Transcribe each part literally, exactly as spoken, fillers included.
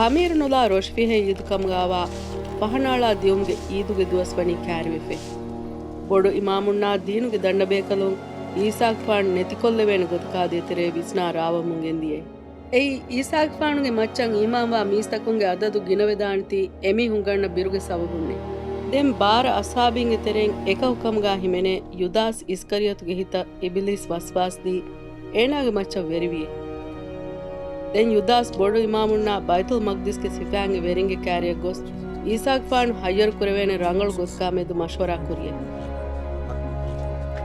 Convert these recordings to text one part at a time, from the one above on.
ހަމީރު ނުލާ ރޮށިފިހެ އީދު ކަމުގާވާ ފަހަނާޅާ ދިޔުމުގެ އީދުގެ ދުވަސް ވަނީ ކައިރިވެފަ. ބޮޑު އިމާމުންނާ ދީނުގެ ދަންނަބޭކަލުން އީސާގެފާނު ނެތިކޮށްލެވޭނެ ގޮތަކާ ދޭތެރޭ ވިސްނާ ރާވަމުން ގެންދިޔައީ. އެއީ، އީސާގެފާނުގެ މައްޗަށް އީމާންވާ މީސްތަކުންގެ އަދަދު ގިނަވެދާނެތީ އެމީހުން ގަންނަ ބިރުގެ ސަބަބުންނޭ. ދެން ބާރަ އަޞްޙާބީންގެ ތެރެއިން އެކަކު ކަމުގާ ހިމެނޭ ޔުދާސް އިސްކަރިޔަތުގެ ހިތަށް އިބިލީސް ވަސްވާސް ދީ، އޭނާގެ މައްޗަށް ވެރިވިޔޭ. ދެން ޔުދާސް ބޮޑު އިމާމުންނާ ބައިތުލް މަޤްދިސްގެ ސިފައިންގެ ވެރިންގެ ކާރިޔަށް ގޮސް، އީސާގެފާނު ހައްޔަރު ކުރެވޭނެ ރަނގަޅު ގޮތަކާ މެދު މަޝްވަރާ ކުރިޔޭ.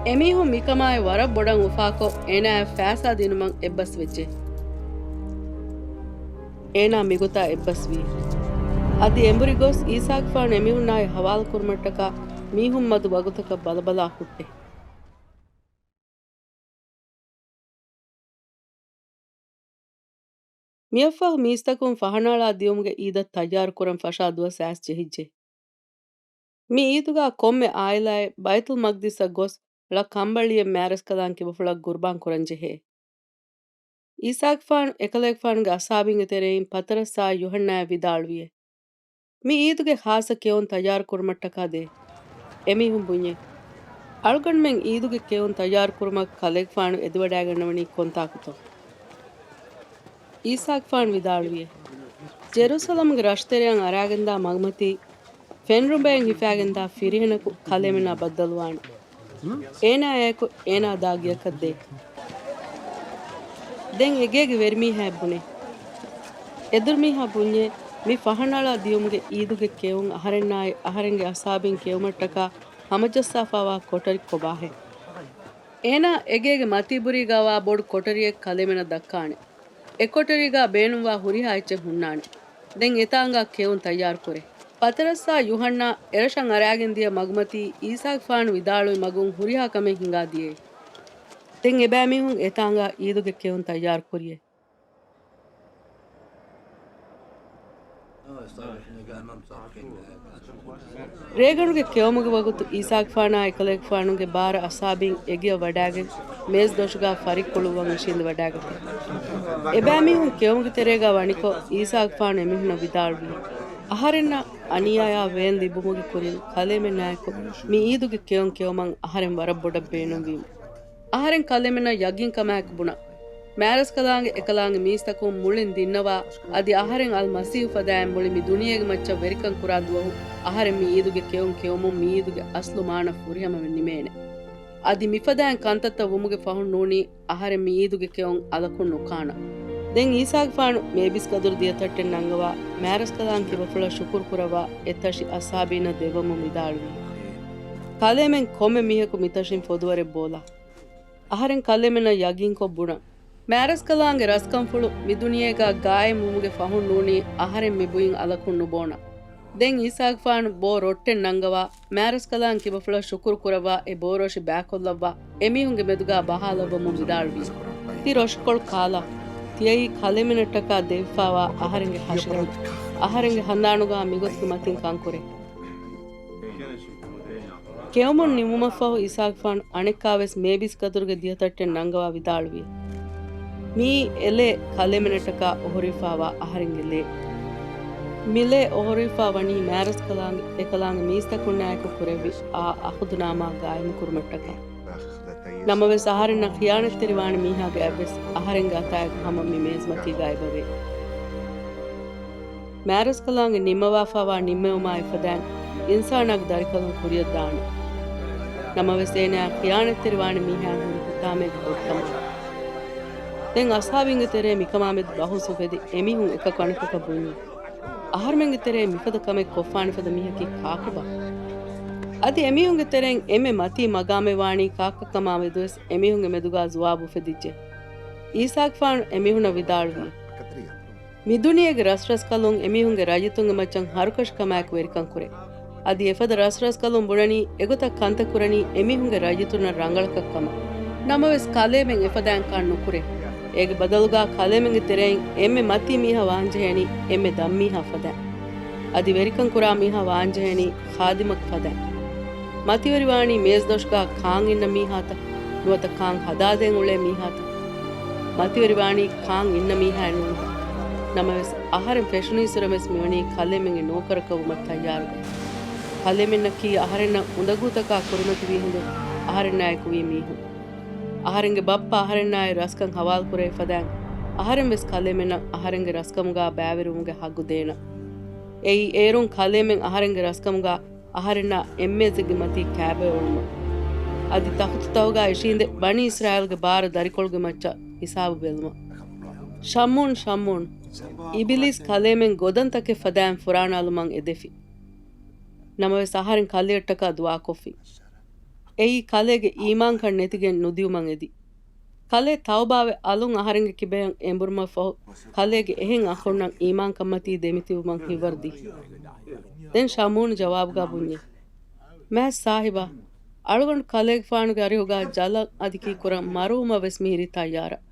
އެމީހުން މިކަމާއި ވަރަށް ބޮޑަށް އުފާކޮށް، އޭނާއަށް ފައިސާ ދިނުމަށް އެއްބަސްވެއްޖެ. އޭނާ މިގޮތާ އެއްބަސްވި. އަދި އެނބުރި ގޮސް އީސާގެފާނު އެމީހުންނާއި ހަވާލުކުރުމަށްޓަކާ މީހުން މަދު ވަގުތަކަށް ބަލަބަލާ ހުއްޓެ. މިއަށްފަހު މީސްތަކުން ފަހަނާޅާ ދިޔުމުގެ އީދަށް ތައްޔާރު ކުރަން ފަށާ ދުވަސް އައިސް ޖެހިއްޖެ. މި އީދުގާ ކޮންމެ އާއިލާއެއް ބައިތުލް މަޤްދިސަށް ގޮސް، ޅަ ކަނބަޅިއެއް މާރަސްކަލާނގެ ކިބަފުޅަށް ގުރުބާން ކުރަން ޖެހޭ. އީސާގެފާނު އެކަލޭގެފާނުގެ އަޞްޙާބީންގެ ތެރެއިން ޕަތަރަސްއާއި ޔޫޙަންނާއަށް ވިދާޅުވިއޭ، މި އީދުގެ ޚާއްޞަ ކެއުން ތައްޔާރު ކުރުމަށްޓަކާ ދޭ. އެމީހުން ބުންޏޭ، އަޅުގަނޑުމެން އީދުގެ ކެއުން ތައްޔާރު ކުރުމަށް ކަލޭގެފާނު އެދިވަޑައިގަންނަވަނީ ކޮންތާކުތޯ؟ އީސާގެފާނު ވިދާޅުވިއޭ، ޖެރުސަލަމްގެ ރަށުތެރެއަށް އަރާގެންދާ މަގުމަތީ، ފެންރުނބައިން ހިފާގެންދާ ފިރިހެނަކު ކަލޭމެންނާ ބައްދަލުވާނެ. އޭނާއާއެކު އޭނާ ދާ ގިޔަކަށް ދޭ. ދެން އެގޭގެ ވެރިމީހާއަށް ބުނޭ. އެދުރުމީހާ ބުންޏޭ، މި ފަހަނާޅާ ދިޔުމުގެ އީދުގެ ކެއުން އަހަރެންނާއި އަހަރެންގެ އަޞްޙާބީން ކެއުމަށްޓަކާ ހަމަޖައްސާފާވާ ކޮޓަރި ކޮބާހޭ؟ އޭނާ އެގޭގެ މަތީބުރީގާވާ ބޮޑު ކޮޓަރިއެއް ކަލޭމެނަށް ދައްކާނެ. އެ ކޮޓަރީގާ ބޭނުންވާ ހުރިހާ އެއްޗެއް ހުންނާނެ. ދެން އެތާނގާ ކެއުން ތައްޔާރުކުރޭ. ޕަތަރަސްއާ ޔޫޙަންނާ އެރަށަށް އަރާގެން ދިޔަ މަގުމަތީ އީސާގެފާނު ވިދާޅުވި މަގުން ހުރިހާ ކަމެއް ހިނގާ ދިޔައީ. ދެން އެބައިމީހުން އެތާނގާ އީދުގެ ކެއުން ތައްޔާރުކުރިޔޭ. ރޭގަނޑުގެ ކެއުމުގެ ވަގުތު އީސާގެފާނާ އެކަލޭގެފާނުގެ ބާރަ އަޞްޙާބީން އެގެޔަށް ވަޑާގެން މޭޒް ދޮށުގާ ފަރިއްކުޅުއްވަން އިށީނދެ ވަޑާގަތީ. އެބައިމީހުން ކެއުމުގެ ތެރޭގާ ވަނިކޮށް އީސާގެފާނު އެމީހުންނަށް ވިދާޅުވި، އަހަރެންނަށް އަނިޔާޔާ ވޭން ލިބުމުގެ ކުރިން ކަލޭމެންނާއެކު މި އީދުގެ ކެއުން ކެއުމަށް އަހަރެން ވަރަށް ބޮޑަށް ބޭނުންވީމު. އަހަރެން ކަލޭމެންނަށް ޔަގީންކަމާއެކު ބުނަން. މާރަސްކަލާނގެ އެކަލާނގެ މީސްތަކުން މުޅިން ދިންނަވާ، އަދި އަހަރެން އަލްމަސީޙު ފަދައިން މުޅި މި ދުނިޔޭގެ މައްޗަށް ވެރިކަން ކުރާ ދުވަހު، އަހަރެން މި އީދުގެ ކެއުން ކެއުމުން މި އީދުގެ އަސްލު މާނަ ފުރިހަމަވެ ނިމޭނެ. އަދި މިފަދައިން ކަންތައްތައް ވުމުގެ ފަހުން ނޫނީ، އަހަރެން މި އީދުގެ ކެއުން އަލަކުން ނުކާނަން. ދެން އީސާގެފާނު މޭބިސް ގަދުރު ދިޔަތައްޓެއް ނަންގަވާ، މާރަސްކަލާނގެ ކިބަފުޅަށް ޝުކުރު ކުރައްވާ، އެތަށި އަޞްޙާބީންނަށް ދެއްވަމުން ވިދާޅުވި، ކަލޭމެން ކޮންމެ މީހަކު މިތަށިން ފޮދުވަރެއް ބޯލާ. އަހަރެން ކަލޭމެންނަށް ޔަގީންކޮށް ބުނަން. މާރަސްކަލާނގެ ރަސްކަންފުޅު މި ދުނިޔޭގާ ގާއިމް ވުމުގެ ފަހުން ނޫނީ އަހަރެން މި ބުއިން އަލަކުން ނުބޯނަން. ދެން އީސާގެފާނު ބޯ ރޮއްޓެއް ނަންގަވާ، މާރަސްކަލާނގެ ކިބަފުޅަށް ޝުކުރު ކުރައްވާ، އެ ބޯރޮށި ބައިކޮށްލައްވާ، އެމީހުންގެ މެދުގާ ބަހާލައްވަމުން ވިދާޅުވީ، ތި ރޮށިކޮޅު ކާލާ، ތިޔައީ ކަލޭމެނަށްޓަކާ ދެވިފާވާ އަހަރެންގެ ހަށިގަނޑު. އަހަރެންގެ ހަނދާނުގާ މިގޮތުގެ މަތިން ކަންކުރޭ. ކެއުމުން ނިމުމަށްފަހު އީސާގެފާނު އަނެއްކާވެސް މޭބިސް ގަދުރުގެ ދިޔަތައްޓެއް ނަންގަވާ ވިދާޅުވި، މިއީ އެ ލޭ ކަލޭމެނަށްޓަކާ އޮހޮރިފާވާ އަހަރެންގެ ލޭ. މި ލޭ އޮހޮރިފާ ވަނީ މާރަސްކަލާނގެ އެކަލާނގެ މީސްތަކުންނާއެކު ކުރެއްވި އާ އަހުދުނާމާ ގާއިމުކުރުމަށްޓަކާ. ނަމަވެސް އަހަރެންނަށް ޚިޔާނަތްތެރިވާނެ މީހާގެ އަތްވެސް އަހަރެންގެ އަތާއެކު ހަމަ މި މޭޒްމަތީގާ އެބަވޭ. މާރަސްކަލާނގެ ނިންމަވާފާވާ ނިންމެވުމާ އެފަދައިން އިންސާނާގެ ދަރިކަލުން ކުރިއަށްދާނެ. ނަމަވެސް އޭނާއަށް ޚިޔާނަތްތެރިވާނެ މީހާއަށް ހުރި ހިތާމައެއްގެ ބޮޑުކަމާ. ދެން އަޞްޙާބީންގެ ތެރޭ މިކަމާމެދު ބަހުސް އުފެދި އެމީހުން އެކަކު އަނެކަކަށް ބުންޏި، އަހަރުމެންގެ ތެރޭ މިފަދަ ކަމެއް ކޮށްފާނެފަދަ މީހަކީ ކާކުބާ؟ އަދި އެމީހުންގެ ތެރެއިން އެންމެ މަތީ މަގާމެއް ވާނީ ކާކަށްކަމާމެދުވެސް އެމީހުންގެ މެދުގާ ޒުވާބު އުފެދިއްޖެ. އީސާގެފާނު އެމީހުންނަށް ވިދާޅުވީ، މި ދުނިޔޭގެ ރަސްރަސްކަލުން އެމީހުންގެ ރައްޔިތުންގެ މައްޗަށް ހަރުކަށިކަމާއެކު ވެރިކަން ކުރޭ. އަދި އެފަދަ ރަސްރަސްކަލުން ބުނަނީ އެގޮތަށް ކަންތައް ކުރަނީ އެމީހުންގެ ރައްޔިތުންނަށް ރަނގަޅަކަށް ކަމަށް. ނަމަވެސް ކަލޭމެން އެފަދައިން ކަން ނުކުރޭ. އޭގެ ބަދަލުގާ ކަލޭމެންގެ ތެރެއިން އެންމެ މަތީ މީހާ ވާންޖެހޭނީ އެންމެ ދަށްމީހާ ފަދައިން. އަދި ވެރިކަން ކުރާ މީހާ ވާންޖެހޭނީ ޚާދިމަކު ފަދައިން. މަތިވެރިވާނީ މޭޒްދޮށުގާ ކާން އިންނަ މީހާތަ؟ ނުވަތަ ކާން ހަދާދޭން އުޅޭ މީހާތަ؟ މަތިވެރިވާނީ ކާން އިންނަ މީހާއެއް ނޫންތަ؟ ނަމަވެސް، އަހަރެން ފެށުނީއްސުރެ ވެސް މިވަނީ ކަލޭމެންގެ ނޯކަރަކަށް ވުމަށް ތައްޔާރުގައި. ކަލޭމެންނަކީ އަހަރެންނަށް އުނދަގޫތަކާ ކުރިމަތިވީ ހިނދު އަހަރެންނާއެކު ވީ މީހުން. އަހަރެންގެ ބައްޕަ އަހަރެންނާއި ރަސްކަން ހަވާލުކުރެވި ފަދައިން، އަހަރެން ވެސް ކަލޭމެންނަށް އަހަރެންގެ ރަސްކަމުގާ ބައިވެރިވުމުގެ ހައްގު ދޭނަން. އެއީ، އޭރުން ކަލޭމެން އަހަރެންގެ ރަސްކަމުގާ އަހަރެންނާ އެންމެ އިޒެއްގެ މަތީ ކާބައި އޮޅުމަށް. އަދި ތަޚުތުތަކުގާ އިށީނދެ ބަނީ އިސްރާއީލްގެ ބާރަ ދަރިކޮޅުގެ މައްޗަށް ހިސާބު ބެލުމަށް. ޝަމޫން، ޝަމޫން! އިބިލީސް ކަލޭމެން ގޮދަންތަކެއް ފަދައިން ފުރާނާލުމަށް އެދެފި. ނަމަވެސް، އަހަރެން ކަލޭއަށްޓަކާ ދުޢާކޮށްފި. އެއީ، ކަލޭގެ އީމާންކަން ނެތިގެން ނުދިއުމަށް އެދި. ކަލޭ ތައުބާވެ އަލުން އަހަރެންގެ ކިބަޔަށް އެނބުރުމަށްފަހު، ކަލޭގެ އެހެން އަޚުންނަށް އީމާންކަންމަތީ ދެމިތިބުމަށް ހިތްވަރު ދީ. ދެން ޝަމޫން ޖަވާބުގާ ބުންޏޭ، މާތް ސާހިބާ، އަޅުގަނޑު ކަލޭގެފާނުގެ އަރިހުގާ ޖަލަށް އަދި ކީއްކުރަން މަރުވުމަށް ވެސް މިހިރީ ތައްޔާރަށް.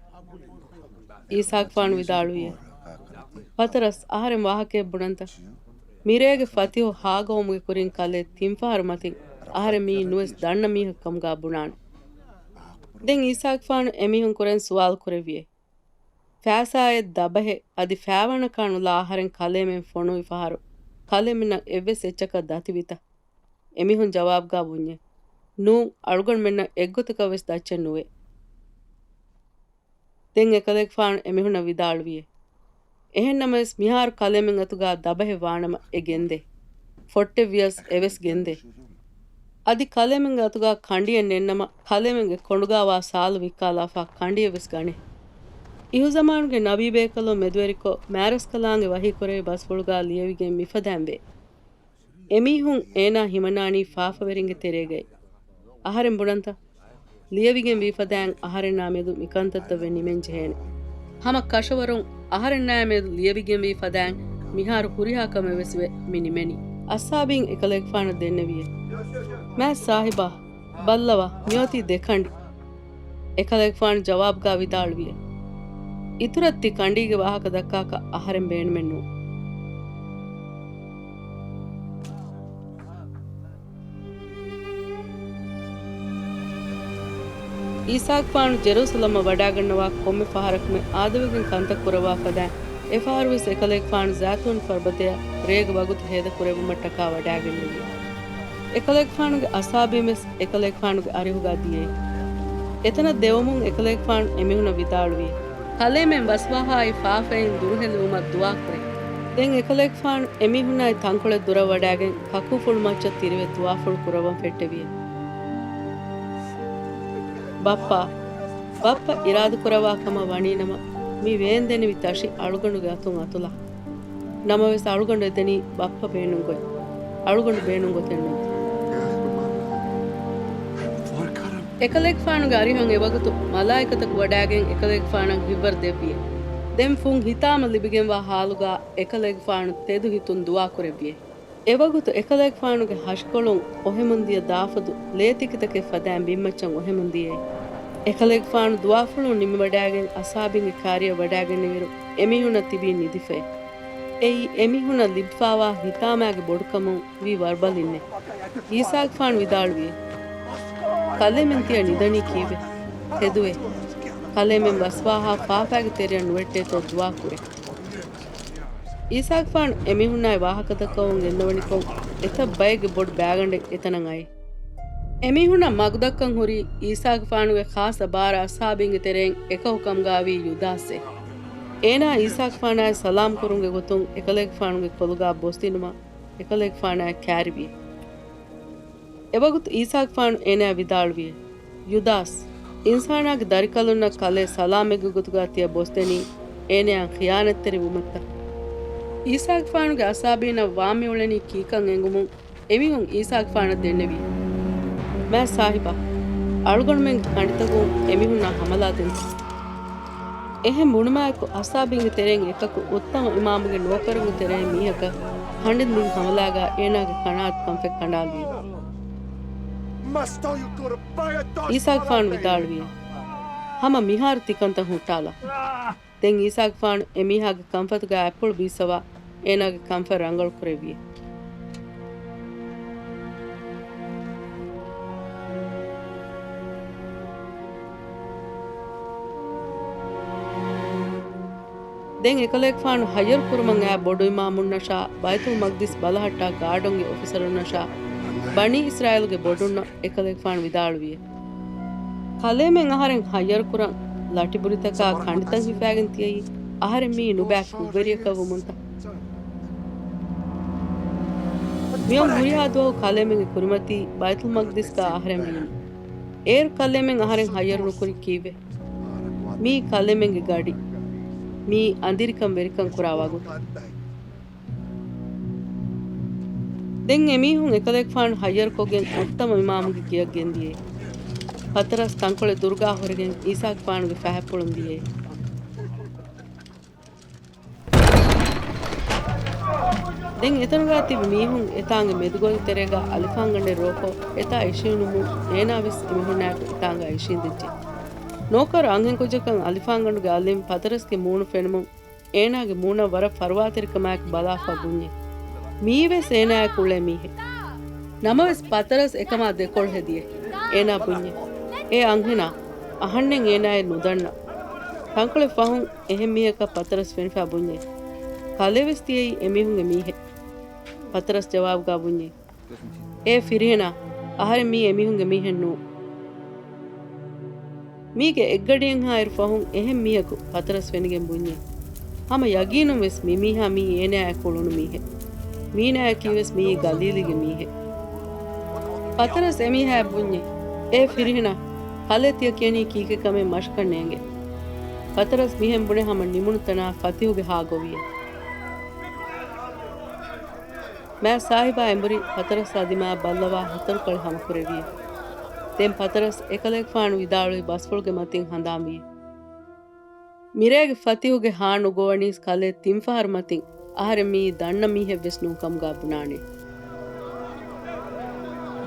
އީސާގެފާނު ވިދާޅުވިއޭ، ފަތަރަސް، އަހަރެން ވާހަކައެއް ބުނަންތަ؟ މިރޭގެ ފަތިހު ހާގަވުމުގެ ކުރިން ކަލޭ ތިން ފަހަރު މަތިން އަހަރެން މިއީ ނުވެސް ދަންނަ މީހަކު ކަމުގާ ބުނާނެ. ދެން އީސާގެފާނު އެމީހުން ކުރެން ސުވާލު ކުރެއްވިއޭ، ފައިސާއެއް ދަބަހެއް އަދި ފައިވަނަކާ ނުލާ އަހަރެން ކަލޭމެން ފޮނުވި ފަހަރު، ކަލޭމެންނަށް އެއްވެސް އެއްޗަކަށް ދަތިވިތަ؟ އެމީހުން ޖަވާބުގާ ބުންޏޭ، ނޫން، އަޅުގަނޑުމެންނަށް އެއްގޮތަކަށް ވެސް ދައްޗެއް ނުވޭ. ދެން އެކަލޭގެފާނު އެމީހުންނަށް ވިދާޅުވިއޭ، އެހެންނަމަވެސް މިހާރު ކަލޭމެން އަތުގާ ދަބަހެއް ވާނަމަ އެ ގެންދޭ. ފޮއްޓެއް ވިޔަސް އެވެސް ގެންދޭ. އަދި ކަލޭމެންގެ އަތުގާ ކަނޑިއެއް ނެތްނަމަ ކަލޭމެންގެ ކޮނޑުގާވާ ސާލު ވިއްކާލާފާ ކަނޑިއެއް ވެސް ގަނޭ. އިހުޒަމާނުގެ ނަބީބޭކަލުން މެދުވެރިކޮށް މާރަސްކަލާނގެ ވަޙީކުރެވި ބަސްފުޅުގާ ލިޔެވިގެން މިފަދައިން ވޭ. އެމީހުން އޭނާ ހިމަނާނީ ފާފަވެރިންގެ ތެރޭގައި. އަހަރެން ބުނަންތަ؟ ލިޔެވިގެން ވީފަދައިން އަހަރެންނާ މެދު މިކަންތައްތައް ވެ ނިމެން ޖެހޭނެ. ހަމަ ކަށަވަރުން އަހަރެންނާ މެދު ލިޔެވިގެން ވީފަދައިން މިހާރު ހުރިހާ ކަމެއް ވެސް ވެ މި ނިމެނީ. އައްސާބީން އެކަލޭގެފާނަށް ދެންނެވިއޭ، މާތް ސާހިބާ، ބައްލަވާ، މިއޮތީ ދެ ކަނޑި. އެކަލޭގެފާނު ޖަވާބުގާ ވިދާޅުވިއޭ، އިތުރަށް ތި ކަނޑީގެ ވާހަކަ ދައްކާކަށް އަހަރެން ބޭނުމެއް ނޫން. އީސާގެފާނު ޖެރޫސަލަމަށް ވަޑައިގަންނަވާ ކޮންމެ ފަހަރަކުމެ އާދަވެގެން ކަންތައް ކުރައްވާ ފަދައިން، އެފަހަރުވެސް އެކަލޭގެފާނު ޒައިތޫން ފަރުބަދަޔަށް ރޭގެ ވަގުތު ހޭދަކުރެއްވުމަށްޓަކާ ވަޑައިގެންނެވި. އެކަލޭގެފާނުގެ އަސްހާބީން ވެސް އެކަލޭގެފާނުގެ އަރިހުގާ ދިޔައީ. އެތަނަށް ދެވުމުން އެކަލޭގެފާނު އެމީހުނަށް ވިދާޅުވި، ކަލޭމެން ބަސްވާހާއި ފާފައިން ދުރުހެލިވުމަށް ދުޢާކުރޭ. ދެން އެކަލޭގެފާނު އެމީހުންނާއި ތަންކޮޅެއް ދުރަށް ވަޑައިގެން ކަކޫފުޅު މައްޗަށް ތިރިވެ ދުޢާފުޅު ކުރައްވަން ފެއްޓެވިއޭ. ބައްޕާ، ބައްޕަ އިރާދަކުރައްވާ ކަމަށް ވަނީނަމަ، މި ވޭންދެނިވި ތަށި އަޅުގަނޑުގެ އަތުން އަތުލާ. ނަމަވެސް އަޅުގަނޑު އެދެނީ ބައްޕަ ބޭނުންގޮތް. އަޅުގަނޑު ބޭނުންގޮތެއް ނޫން. އެކަލޭގެފާނުގެ އަރިހަށް އެވަގުތު މަލާއިކަތަކު ވަޑައިގެން އެކަލޭގެފާނަށް ހިތްވަރު ދެއްވިއޭ. ދެން ފުން ހިތާމަ ލިބިގެންވާ ހާލުގާ އެކަލޭގެފާނު ތެދު ހިތުން ދުޢާކުރެއްވިއޭ. އެވަގުތު އެކަލޭގެފާނުގެ ހަށިކޮޅުން އޮހެމުންދިޔަ ދާފަދު ލޭތިކިތަކެއް ފަދައިން ބިންމައްޗަށް އޮހެމުންދިޔައޭ. އެކަލޭގެފާނު ދުޢާފުޅުން ނިމިވަޑައިގެން އަސްހާބީންގެ ކާރިއަށް ވަޑައިގެންނެވިއިރު އެމީހުންނަށް ތިބީ ނިދިފައޭ. އެއީ އެމީހުންނަށް ލިބިފާވާ ހިތާމައިގެ ބޮޑުކަމުން ވީ ވަރުބަލިންނޭ. އީސާގެފާނު ވިދާޅުވިއޭ، ކަލޭމެން ތިޔަ ނިދަނީ ކީއްވެ؟ ތެދުވޭ. ކަލޭމެން ބަސްވާހާ ފާފައިގެ ތެރެއަށް ނުވެއްޓޭތޯ ދުޢާކުރޭ. އީސާގެފާނު އެމީހުންނާއި ވާހަކަދައްކަވަމުން ގެންދަވަނިކޮށް، އެތައް ބައެއްގެ ބޮޑު ބައިގަނޑެއް އެތަނަށް އައީ. އެމީހުންނަށް މަގުދައްކަން ހުރީ އީސާގެފާނުގެ ޚާއްޞަ ބާރަ އަސްހާބީންގެ ތެރެއިން އެކަކު ކަމުގާވީ ޔުދާސްއޭ. އޭނާ އީސާގެފާނާއި ސަލާމް ކުރުމުގެ ގޮތުން އެކަލޭގެފާނުގެ ކޮލުގާ ބޮސްދިނުމަށް އެކަލޭގެފާނާއަށް ކައިރިވިއޭ. އެވަގުތު އީސާގެފާނު އޭނާއަށް ވިދާޅުވިއޭ، ޔުދާސް، އިންސާނާގެ ދަރިކަލުންނަށް ކަލޭ ސަލާމެއްގެ ގޮތުގާ ތިޔަ ބޮސްދެނީ އޭނަޔާ ޚިޔާނަތްތެރި ވުމަށްތަ؟ އީސާގެފާނުގެ އަސްހާބީންނަށް ވާން މިއުޅެނީ ކީކަން އެނގުމުން އެމީހުން އީސާގެފާނަށް ދެންނެވި، މާތް ސާހިބާ، އަޅުގަނޑުމެންގެ ކަނޑިތަކުން އެމީހުންނާ ހަމަލާ ދެންތަ؟ އެހެން ބުނުމާއެކު އަސްހާބީންގެ ތެރެއިން އެކަކު އުއްތަމަ އިމާމުގެ ނޯކަރުންގެ ތެރެއިން މީހަކަށް ކަނޑިން ދިން ހަމަލާގާ އޭނާގެ ކަނާތް ކަންފަތް ކަނޑާލުވި. އީސާގެފާނު ވިދާޅުވި، ހަމަ މިހާރު ތިކަންތައް ހުއްޓާލާ. ދެން އީސާގެފާނު އެމީހާގެ ކަންފަތުގާ އަތްޕުޅު ބީއްސަވާ، އޭނާގެ ކަންފަތް ރަނގަޅު ކުރެއްވި. ދެން އެކަލޭގެފާނު ހައްޔަރު ކުރުމަށް އައި ބޮޑު އިމާމުންނަށާ، ބައިތުލް މަގްދިސް ބަލަހައްޓާ ގާޑުންގެ އޮފިސަރުންނަށާ، ބަނީ އިސްރާއީލްގެ ބޮޑުންނަށް އެކަލޭގެފާނު ވިދާޅުވިއޭ. ކަލޭމެން އަހަރެން ހައްޔަރު ކުރަން ލަޓިބުރިތަކާ ކަނޑިތައް ހިފާގެން ތިޔައީ އަހަރެން މިއީ ނުބައި ކުށްވެރިޔަކަށް ވުމުންތަ؟ މިއޮތް ހުރިހާ ދުވަހު ކަލޭމެންގެ ކުރިމަތީ ބައިތުލް މަގްދިސްގަ އަހަރެން ވީމު. އޭރު ކަލޭމެން އަހަރެން ހައްޔަރު ނުކުރީ ކީއްވެ؟ މީ ކަލޭމެންގެ ގަޑި. މީ އަނދިރިކަން ވެރިކަން ކުރާ ވަގުތު. ދެން އެމީހުން އެކަލޭގެފާނު ހައްޔަރުކޮށްގެން އުއްތަމަ އިމާމުގެ ގެޔަށް ގެންދިޔޭ. ފަތަރަސް ތަންކޮޅެއް ދުރުގާ ހުރެގެން އީސާގެފާނުގެ ފަހަތްޕުޅުން ދިޔޭ. ދެން އެތަނުގާ ތިބި މީހުން އެތާނގެ މެދުގޮލި ތެރޭގާ އަލިފާންގަނޑެއް ރޯކޮށް، އެތާ އިށީނުމުން އޭނާ ވެސް އެމީހުންނާއެކު އެތާނގާ އިށީނދެއްޖެ. ނޯކަރު އަންހެންކުއްޖަކަށް އަލިފާންގަނޑުގެ އަލިން ފަތަރަސްގެ މޫނު ފެނުމުން އޭނާގެ މޫނަށް ވަރަށް ފަރުވާތެރިކަމާއެކު ބަލާފަ ބުންޏެ، މީވެސް އޭނާއެކު އުޅޭ މީހެއް. ނަމަވެސް ފަތަރަސް އެކަމާ ދެކޮޅު ހެދިޔެ. އޭނާ ބުންޏެ، އޭ އަންހެނާ، އަހަންނެއް އޭނާއެއް ނުދަންނަ. ތަންކޮޅެއް ފަހުން އެހެން މީހަކަށް ފަތަރަސް ފެނިފަ ބުންޏެ، ކަލޭވެސް ތިޔައީ އެމީހުންގެ މީހެއް. ފަތަރަސް ޖަވާބުގާ ބުންޏެ، އޭ ފިރިހެނާ، އަހަރެން މީ އެމީހުންގެ މީހެއް ނޫން. މީގެ އެއްގަޑިއެއްހާއިރު ފަހުން އެހެން މީހަކު ފަތަރަސް ފެނިގެން ބުންޏެ، ހަމަ ޔަގީނުން ވެސް މި މީހާ މީ އޭނާއެކު އުޅުނު މީހެއް. މީނާއަކީ ވެސް މިއީ ގަލީލީގެ މީހެއް. ފަތަރަސް އެމީހާއަށް ބުންޏެ، އޭ ފިރިހެނާ، ކަލޭ ތިޔަ ކިޔަނީ ކީކޭ ކަމެއް މަށަކަށް ނޭނގެ. ފަތަރަސް މިހެން ބުނެ ހަމަ ނިމުނު ތަނާ ފަތިހުގެ ހާ ގޮވިއޭ. މާތް ސާހިބާ އެނބުރި ފަތަރަސްއާ ދިމާއަށް ބައްލަވާ ހަތަރު ކަޅި ހަމަކުރެއްވިއޭ. ދެން ފަތަރަސް އެކަލޭގެފާނު ވިދާޅުވި ބަސްފުޅުގެ މަތިން ހަނދާންވިއޭ. މިރޭގެ ފަތިހުގެ ހާ ނުގޮވަނީސް ކަލޭ ތިން ފަހަރު މަތިން އަހަރެން މިއީ ދަންނަ މީހެއް ވެސް ނޫން ކަމުގާ ބުނާނެ.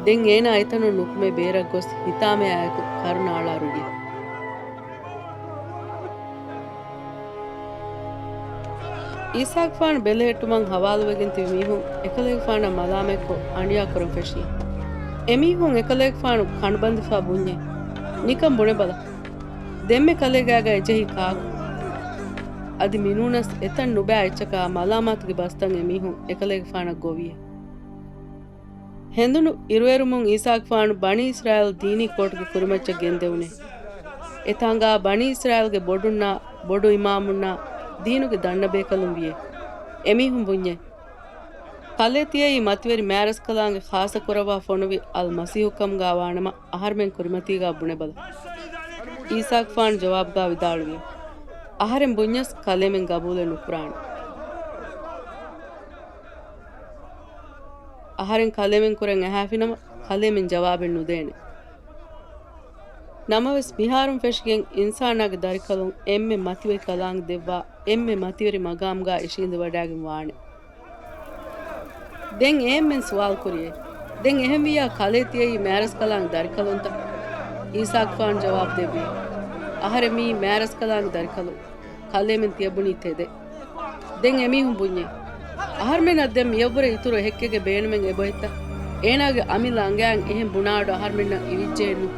ދެން އޭނާ އެތަނުން ނުކުމެ ބޭރަށް ގޮސް ހިތާމަޔާއެކު ކަރުނައަޅާ ރުޅިއެ. އީސާގެފާނު ބެލެހެއްޓުމަށް ހަވާލުވެގެން ތިބި މީހުން އެކަލޭގެފާނަށް މަލާމަތްކޮށް އަނިޔާ ކުރަން ފެށި. އެމީހުން އެކަލޭގެފާނު ކަނޑުބަނދެފާ ބުންޏެ، ނިކަން ބުނެބަލަ. ދެންމެ ކަލޭގާގަ އެޖެހީ ކާކު؟ އަދި މިނޫނަސް އެތަން ނުބައި އެއްޗަކާ މަލާމާތުގެ ބަސްތައް އެމީހުން އެކަލޭގެފާނަށް ގޮވިއޭ. ހެނދުނު އިރުއެރުމުން އީސާގެފާނު ބަނީ އިސްރާއީލް ދީނީ ކޯޓުގެ ކުރިމައްޗަށް ގެންދެވުނޭ. އެތާނގާ ބަނީ އިސްރާއީލްގެ ބޮޑުންނާ، ބޮޑު އިމާމުންނާ، ދީނުގެ ދަންނަބޭކަލުން ވިޔޭ. އެމީހުން ބުންޏޭ، ކަލޭ ތިޔައީ މަތިވެރި މާރަސްކަލާނގެ ޚާއްޞަ ކުރައްވާ ފޮނުވި އަލްމަސީހު ކަމުގާ ވާނަމަ، އަހަރުމެން ކުރިމަތީގާ ބުނެބަލަ. އީސާގެފާނު ޖަވާބުގާ ވިދާޅުވި، އަހަރެން ބުންޏަސް ކަލޭމެން ގަބޫލެއް ނުކުރާނެ. އަހަރެން ކަލޭމެން ކުރަން އަހާފިނަމަ، ކަލޭމެން ޖަވާބެއް ނުދޭނެ. ނަމަވެސް މިހާރުން ފެށިގެން އިންސާނާގެ ދަރިކަލުން އެންމެ މަތިވެރި ކަލާނގެ ދެއްވާ، އެންމެ މަތިވެރި މަގާމުގާ އިށީނދެވަޑާގެން ވާނެ. ދެން އެންމެން ސުވާލު ކުރިއޭ، ދެން އެހެންވިއްޔާ ކަލޭ ތިޔައީ މާރަސްކަލާނގެ ދަރިކަލުންތަ؟ އީސާގެފާނު ޖަވާބު ދެއްވި، އަހަރެން މިއީ މާރަސްކަލާނގެ ދަރިކަލުން. ކަލޭމެން ތިޔަބުނީ ތެދެއް. ދެން އެމީހުން ބުންޏޭ، އަހަރުމެންނަށް ދެން މިޔަށްވުރެ އިތުރު އެހެއްކެއްގެ ބޭނުމެއް އެބައޮތްތަ؟ އޭނާގެ އަމިއްލަ އަނގަޔަށް އެހެން ބުނާއަޑު އަހަރުމެންނަށް އިވިއްޖެއެއްނު.